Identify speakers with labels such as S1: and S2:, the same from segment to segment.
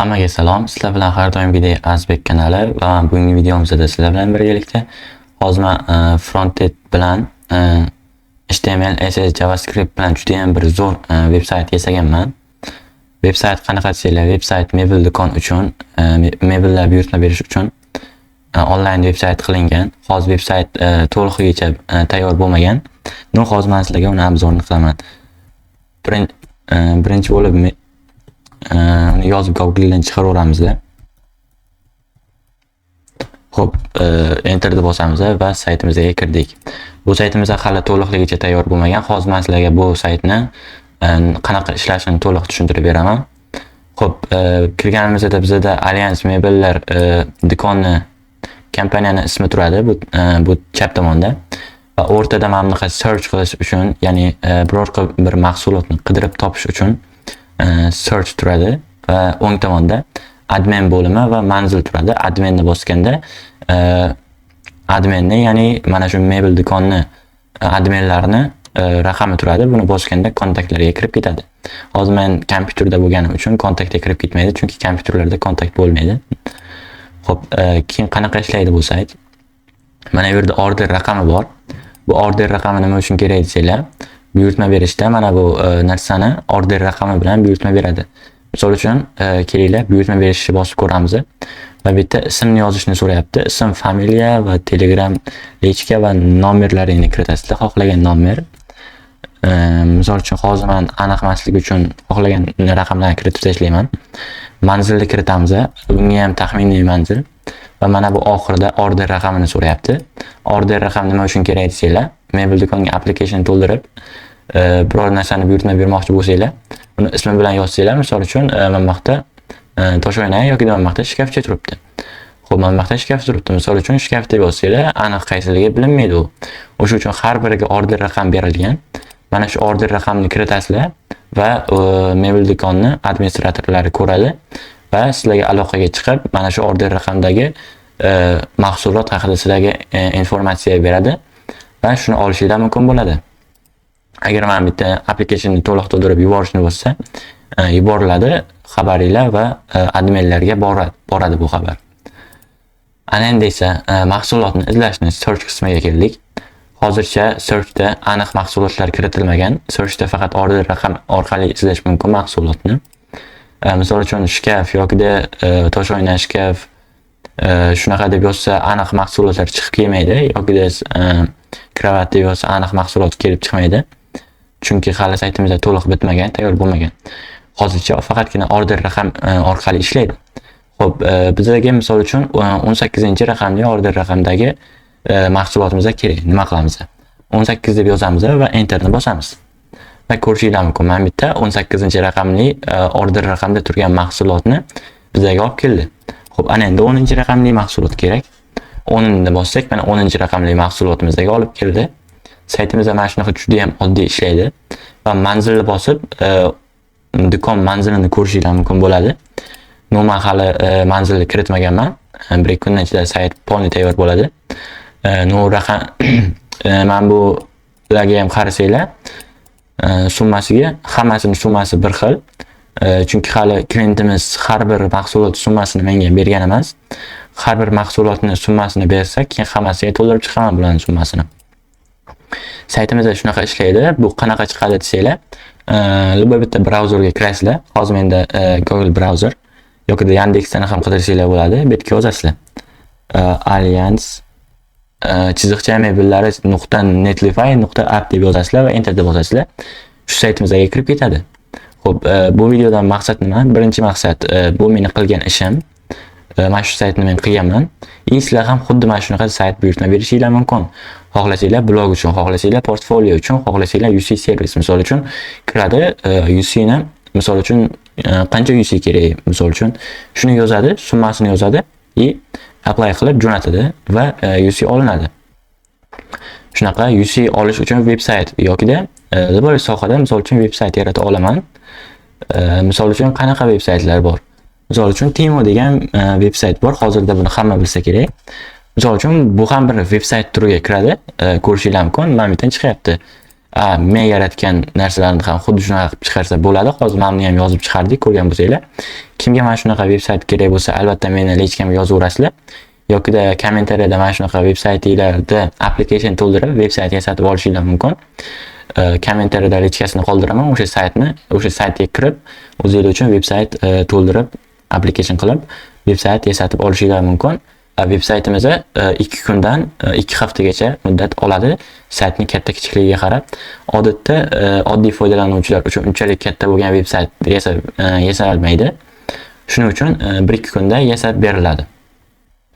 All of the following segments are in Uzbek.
S1: Hammaga salom. Sizlar bilan har doimgidek Azbek kanali va bugungi videomizda sizlar bilan birgalikda hozir man frontend bilan HTML, CSS, JavaScript bilan juda ham bir zo'r veb-sayt yasaganman. Veb-sayt qanaqa desanglar, veb-sayt mebel do'kon uchun, mebellar buyurtma berish uchun onlayn veb-sayt qilingan. Hozir veb-sayt to'lig'igacha tayyor bo'lmagan. Но hozir man sizlarga uni обзор ini qilaman. Birinchi bo'lib uni yozib Google'dan chiqaraveramizda. Xo'p, Enterni bosamiz va saytimizga kirdik. Bu saytimizda hali to'liqligicha tayyor bo'lmagan. Hozir men sizlarga bu saytni qanaqa ishlashini to'liq tushuntirib beraman. Xo'p, kirganimizda bizada Alliance mebellar do'koni, kompaniyani ismi turadi bu chap tomonda. Va o'rtada mana bunaqa search qilish uchun, ya'ni biror bir mahsulotni qidirib topish uchun search turadi va o'ng tomonda admin bo'limi va manzil turadi. Adminni bosganda adminni, ya'ni mana shu mebel do'konni adminlarini raqami turadi. Buni bosganda kontaktlarga kirib ketadi. Hozir men kompyuterda bo'lganim uchun kontaktga kirib ketmaydi, chunki kompyuterlarda kontakt bo'lmaydi. Xo'p, keyin qanaqa ishlaydi bu sayt? Mana bu yerda order raqami bor. Bu order raqami nima uchun kerak desanglar, buyurtma berishda mana bu narsani order raqami bilan buyurtma beradi. Misol uchun, kelinglar, buyurtma berishni bosib ko'ramiz. Va bu yerda ismni yozishni so'rayapti. Ism, familiya va Telegram личка va nomerlaringni kiritasizlar, xohlagan nomer. Misol uchun, hozir men aniq emasligi uchun xohlagan raqamlarni kiritib tashlayman. Manzilni kiritamiz. Bunga ham taxminiy manzil. Va mana bu oxirida order raqamini so'rayapti. Order raqami nima uchun kerak desanglar, mebel do'konga application to'ldirib, biror narsani buyurtma bermoqchi bo'lsanglar, uni ismi bilan yozsanglar, misol uchun, mana bu yoqda toshoyna yoki mana bu yoqda shkafcha turibdi. Xo'p, mana bu yoqda shkaf turibdi. Misol uchun, shkaf deb yozsanglar, aniq qaysiligi bilinmaydi u. O'sha uchun har biriga order raqam berilgan. Mana shu order raqamini kiritasizlar va mebel do'konni administratorlari ko'radi va sizlarga aloqaga chiqib, mana shu order raqamdagi mahsulot haqida sizlarga informatsiya beradi va shuni olishinglar mumkin bo'ladi. Agar mana bitta applicationni to'liq to'ldirib yuborishni bo'lsa, yuboriladi xabaringlar va adminlarga boradi bu xabar. Ana endi esa mahsulotni izlashni search qismiga keldik. Hozircha searchda aniq mahsulotlar kiritilmagan. Searchda faqat order raqam orqali izlash mumkin mahsulotni. Misol uchun, shkaf yokida toshoyna shkaf shunaqa deb yozsa, aniq mahsulotlar chiqib kelmaydi yokida kravat deb yozsa, aniq mahsulot kelib chiqmaydi. Chunki hali saytimizda to'liq bitmagan, tayyor bo'lmagan. Hozircha faqatgina order raqam orqali ishlaydi. Xo'p, bizga misol uchun 18-raqamli order raqamdagi mahsulotimiz kerak. Nima qilamiz? 18 deb yozamiz va enterni bosamiz. Va ko'rishinglar mumkin. Mana bu yerda 18-raqamli order raqamda turgan mahsulotni bizga olib keldi. Xo'p, ana endi 10-raqamli mahsulot kerak. 10 ni bossak, mana 10-raqamli mahsulotimizga olib keldi. Saytimizda mana shunaqa juda ham oddiy ishlaydi va manzilni bosib, do'kon manzilini ko'rishinglar mumkin bo'ladi. Но man hali manzilni kiritmaganman. Bir ikki kundan ichida sayt полный tayyor bo'ladi. Но raqam mana bularga ham qarasanglar, summasiga, hammasini summasi bir xil. Chunki hali klientimiz har bir mahsulot summasini menga bergan emas. Har bir mahsulotni summasini bersa, keyin hammasiga to'ldirib chiqaman bularning summasini. Saytimizda shunaqa ishlaydi. Bu qanaqa chiqadi desanglar, любой bitta brauzerga kirasizlar. Hozir menda Google brauzer yoki Yandexdan ham qidirsanglar bo'ladi. Bu yerga yozasizlar. Alliance chiziqcha mebellari .netlify.app deb yozasizlar va enter deb bosasizlar. Shu saytimizga kirib ketadi. Xo'p, bu videodan maqsad nima? Birinchi maqsad bu meni qilgan ishim. Mana shu saytni men qilganman. И sizlar ham xuddi mana shunaqa sayt buyurtma berishinglar mumkin. Xohlasanglar blog uchun, xohlasanglar portfolio uchun, xohlasanglar UC servis misol uchun kiradi, UC ni misol uchun qancha UC kerak, misol uchun shuni yozadi, summasini yozadi и apply qilib jo'natadi va UC olinadi. Shunaqa UC olish uchun veb-sayt yokida любой sohada misol uchun veb-sayt yarata olaman. Misol uchun, qanaqa veb-saytlar bor? Misol uchun, Temu degan veb-sayt bor. Hozirda buni hamma bilsa kerak. Misol uchun, bu ham bir veb-sayt turiga kiradi. Ko'rishinglar mumkin. Mana bu yerdan chiqyapti. Men yaratgan narsalarni ham xuddi shunaqa qilib chiqarsa bo'ladi. Hozir mana buni ham yozib chiqardik, ko'rgan bo'lsanglar. Kimga mana shunaqa veb-sayt kerak bo'lsa, albatta meni личка mga yozaverasizlar. Yokida kommentariyada mana shunaqa veb-saytinglarda application to'ldirib, veb-sayt yasatib olishinglar mumkin. Kommentariyada личка sini qoldiraman, o'sha saytni, o'sha saytga kirib, o'zinglar uchun veb-sayt to'ldirib, application qilib, veb-sayt yasatib olishinglar mumkin. Veb-saytimiz 2 kundan 2 haftagacha muddat oladi. Saytning katta kichikligiga qarab. Odatda oddiy foydalanuvchilar uchun unchalik katta bo'lgan veb-sayt yasalmaydi. Shuning uchun 1-2 kunda yasab beriladi.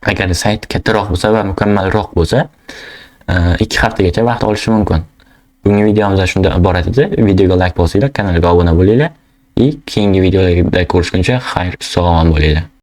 S1: Agar sayt kattaroq bo'lsa va mukammalroq bo'lsa, 2 haftagacha vaqt olishi mumkin. Bugungi videomiz shundan iborat edi. Videoga like bosinglar, kanalga obuna bo'linglar. И keyingi videolarda ko'rishguncha xayr, sog' omon bo'linglar.